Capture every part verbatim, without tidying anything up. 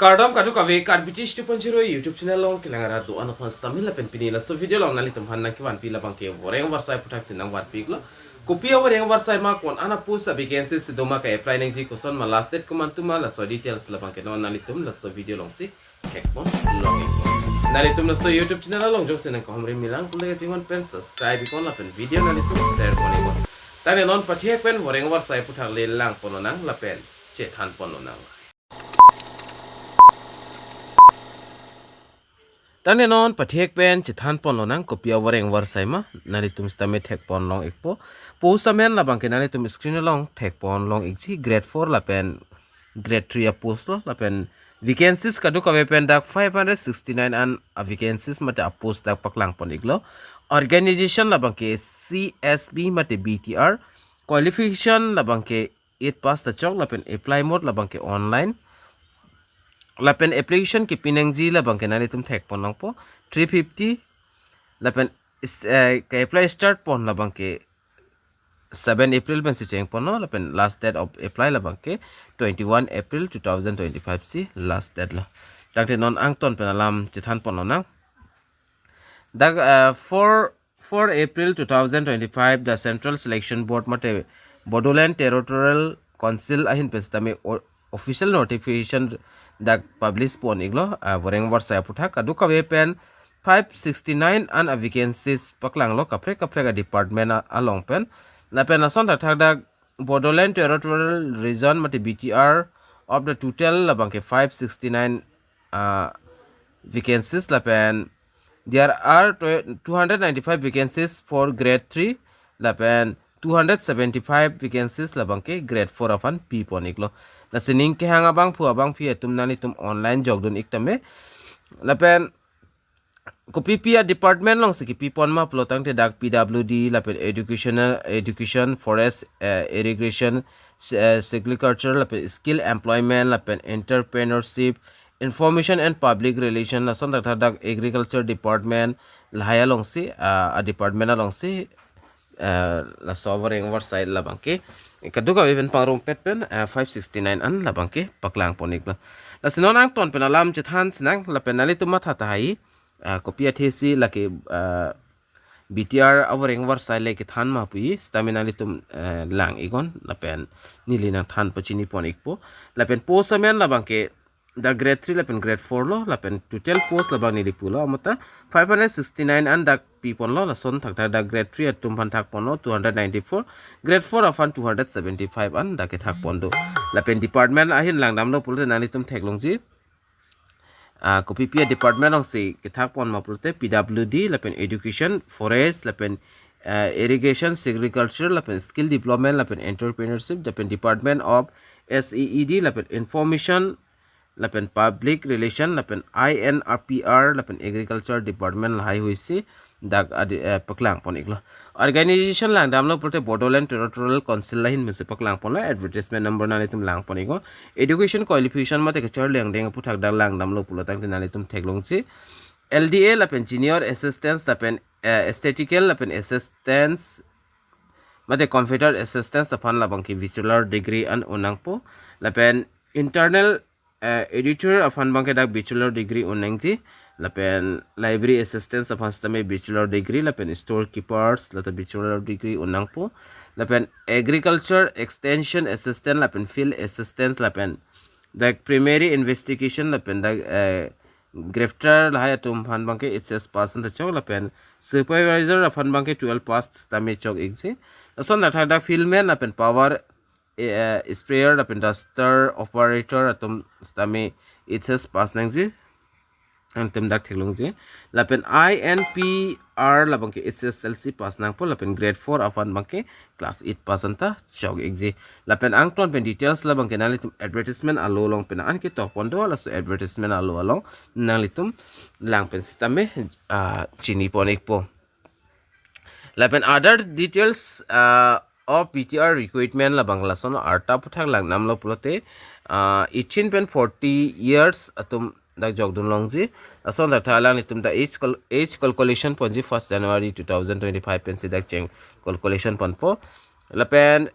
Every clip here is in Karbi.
Kardom kadokave, Karbi Tish two point zero YouTube channel along kelang arat do-an aphan sitame lapen pini laso video along nanglitum aphan nangkevanpi labangke voreng varsai aphuthak si nangvanpi iklo. Kopi avoreng varsai ma, ko-an a-post a-vacancy si doma, ka-apply nangji koson ma, last date komantu ma, laso details labangke non nanglitum laso video along si thekpon long ikpo. Nanglitum laso YouTube channel along jongsi nangkahumri milang pule kachinghon pen subscribe iknon lapen video nanglitum share pon iknon. Tangte non pathek pen voreng varsai aphuthak le langpon lonang lapen chethanpon lonang. Tangte non pathek pen chethanpon lonang kopi avoreng varsai ma, nanglitum sitame thekpon long ikpo. Post amen labangke nanglitum screen along thekpon long ikji, grade four lapen grade three a-post lo, lapen vacancies kadokave pen dak five hundred sixty-nine an a-vacancies mate a-post dak paklangpon iklo. Organization labangke C S B mate B T R, qualification labangke eight pass ta chok, lapen apply mode labangke online, lapen application kepi nangji labangke nanglitum thekpon longpo, three fifty, lapen is, eh, ka-apply start pon labangke seven April pensi chengponlo, lapen last date of apply labangke twenty-one April two thousand twenty-five si last date lo. Tangte non angton pen alam chethanpon lonang. Dak, eh, four, four April two thousand twenty-five, the Central Selection Board mate Bodoland Territorial Council ahin pen sitame o-, official notification dak publish pon iklo, ah, voreng varsai aphuthak kadokave pen five sixty-nine an a-vacancies paklanglo kaprek kaprek a-department a-, along pen. Lapen lason thakthak dak Bodoland Territorial Region mate B T R of the total labangke five sixty-nine, ah, vacancies, lapen there are tw-, two hundred ninety-five vacancies for grade three, lapen two hundred seventy-five vacancies labangke grade four aphan pipon iklo. Lasi ning kehang abangphu abangphi atum nanglitum online jokdun ik tame. Lapen kopipi a-department alongsi kepipon ma pulo tangte dak P W D, lapen educational, education, forest, eh, irrigation, s-, eh, silviculture, lapen skill employment, lapen entrepreneurship, information and public relation, lason thakthak dak agriculture department, lahai alongsi, ah, a-department alongsi, eh, laso voreng varsai labangke kadokave pen pangrumpet pen, eh, five sixty-nine an labangke paklangpon iklo. Lasi non angton pen alam chethan sinang, lapen nanglitum matha tahai, ah, kopi athesi lake, ah, B T R avoreng varsai le kethan ma pu sitame nanglitum, eh, lang iknon, lapen neli nangthan pachinipon ikpo. Lapen post amen labangke dak grade three lapen grade four lo, lapen total post labang neli pulo, amota five hundred sixty-nine an dak piponlo, lason thakthak dak grade three atum aphan thakponlo two hundred ninety-four, grade four aphan two hundred seventy-five an dak kethakpon do. Lapen department ahin langdamlo pulote nanglitum theklongji. Ah, kopipi a-department alongsi kethakpon ma pulote P W D, lapen education, forest, lapen, ah, irrigation, silviculture, lapen skill development, lapen entrepreneurship, lapen department of S E E D, lapen information, lapen public relation, lapen I N R P R, lapen agriculture department lahaihui si dak adi, eh, paklangpon iklo. Organization langdamlo pulote Bodoland Territorial Council lahin pensi paklangponlo, advertisement number nanglitum langpon iknon. Education qualification mate kacharli angdeng aphuthak dak langdamlo pulo tangte nanglitum theklongji. L D A lapen junior assistance lapen, eh, statistical lapen assistance mate computer assistance aphan labangke bachelor degree an un nangpo. Lapen internal, eh, editor aphan abangke dak bachelor degree un nangji. Lapen library assistance aphan sitame bachelor degree, lapen storekeepers lata bachelor degree un nangpo. Lapen agriculture extension assistant, lapen field assistance, lapen dak primary investigation, lapen dak, eh, grafter lahai atum aphan abangke H S pass an ta chok, lapen supervisor aphan abangke twelve pass tame chok ikji. Lason thakthak dak field man lapen power, eh, sprayer lapen duster operator atum sitame H S pass nangji. Angtum dak theklongji. Lapen I N P R labangke H S L C pass nangpo, lapen grade four aphan abangke class eight pass an ta chok ikji. Lapen angton pen details labangke nanglitum advertisement alo along pen an ketokpon do, laso advertisement alo along nanglitum lang pen sitame, ah, chinipon ikpo. Lapen other details, ah, of B T R recruitment labang lason arta aphuthak langdamlo pulote, ah, eighteen pen forty years atum dak jokdun longji. Lason thakthak alanglitum dak age cal-, age calculation ponji first January two thousand twenty-five pensi dak cheng calculation ponpo. Lapen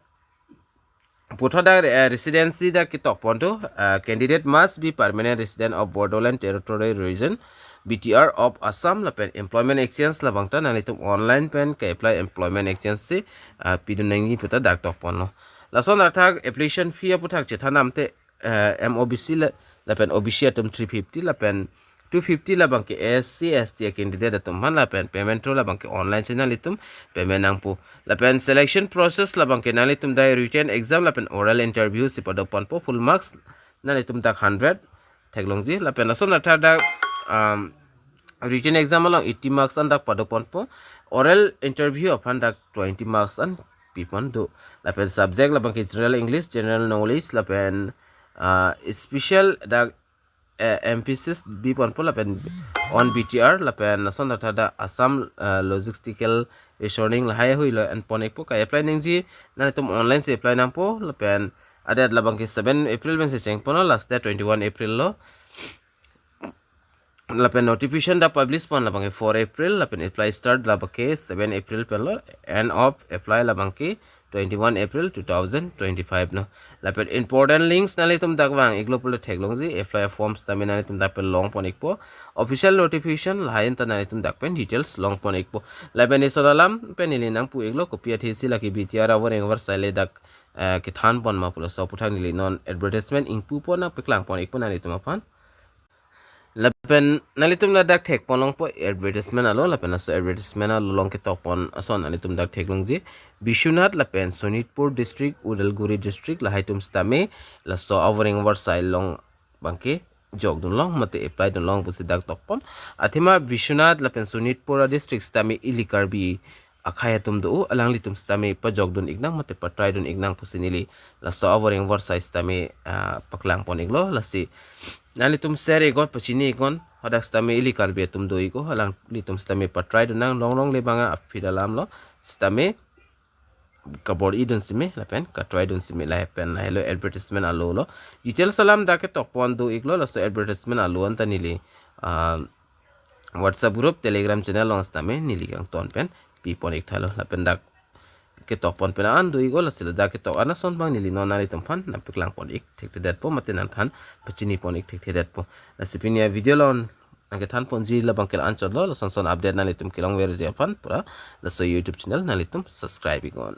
Puthot dak, eh, residency dak ketok pon do, eh, candidate must be permanent resident of Bodoland Territory Region, B T R of Assam, lapen employment exchange labang ta nanglitum online pen ke-apply employment exchange si, eh, pidun nangji pu ta dak tok ponlo. Lason athak application fee aputhak chethan namte, eh, M O B C la, lapen O B C atum three fifty, lapen two fifty labang ke S C, S T a candidate atum aphan, lapen payment through labang ke online si nanglitum payment nangpo. Lapen selection process labang ke nanglitum dak written exam lapen oral interview si padok ponpo, full marks nanglitum dak hundred theklongji. Lapen lason athak dak, um, written exam along eighty marks an dak padok ponpo, oral interview aphan dak twenty marks an pi pon do. Lapen subject labang ke general English, general knowledge, lapen, ah, special dak, eh, emphasis bi ponpo lapen on B T R, lapen lason athak dak Assam, eh, logistical reasoning lahai ahui lo en pon ikpo. Ke-apply nangji nanglitum online si apply nangpo, lapen adet labang ke seven April pen si cheng ponlo, last date twenty-one April lo. Lapen notification dak publish pon labang ke four April, lapen apply start labang ke seven April pen lo, end of apply labang ke twenty-one April two thousand twenty-five no. Lapen important links nanglitum dak vang iklo pulo theklongji, apply forms tame nanglitum dak pen long pon ikpo, official notification lahai ta nanglitum dak pen details long pon ikpo. Lapen ison alam pen neli nangpu iklo, kopi athe si lake B T R avoreng avarsai le dak, eh, kethan pon ma pulo, laso aputhak neli non advertisement ingpu pon nangpeklang pon ikpo nanglitum aphan. Lapen nanglitum ladak thek pon longpo advertisement alo, lapen laso advertisement along ketok pon ason nanglitum dak theklongji. Biswanath lapen Sonitpur district, Udalguri district lahai atum sitame laso avoreng avarsai along abang ke jokdun long mate apply dun long pusi dak tok pon. Athema Biswanath lapen Sonitpur a district sitame ili Karbi akhei atum do, alanglitum sitame pajokdun iknang mate patry dun iknang pusi neli laso avoreng avarsai sitame, ah, paklang pon iklo. Lasi nanglitum share iknon, pachini iknon, hadak sitame ili Karbi atum do iknon, alanglitum sitame patry dun nang, long longle abang aphi alam lo, sitame kabor-i dun seme lapen katry dun seme, lahai pen lahelo advertisement alo lo. Details alam dak ketok pon do iklo, laso advertisement alo anta neli, ah, WhatsApp group, Telegram channel along sitame neli kangton pen pi pon ik tha lo. Lapen dak ketok pon pen an do iklo, lasi ladak ketok an ason abang neli non nanglitum aphan nangpeklang pon ik thekthedetpo mate nangthan pachini pon ik thekthedetpo. Lasi pini avideo along nangkethan ponji labang ke la-an chotlo, lason son update nanglitum kelongverji aphan pura laso YouTube channel nanglitum subscribe iknon.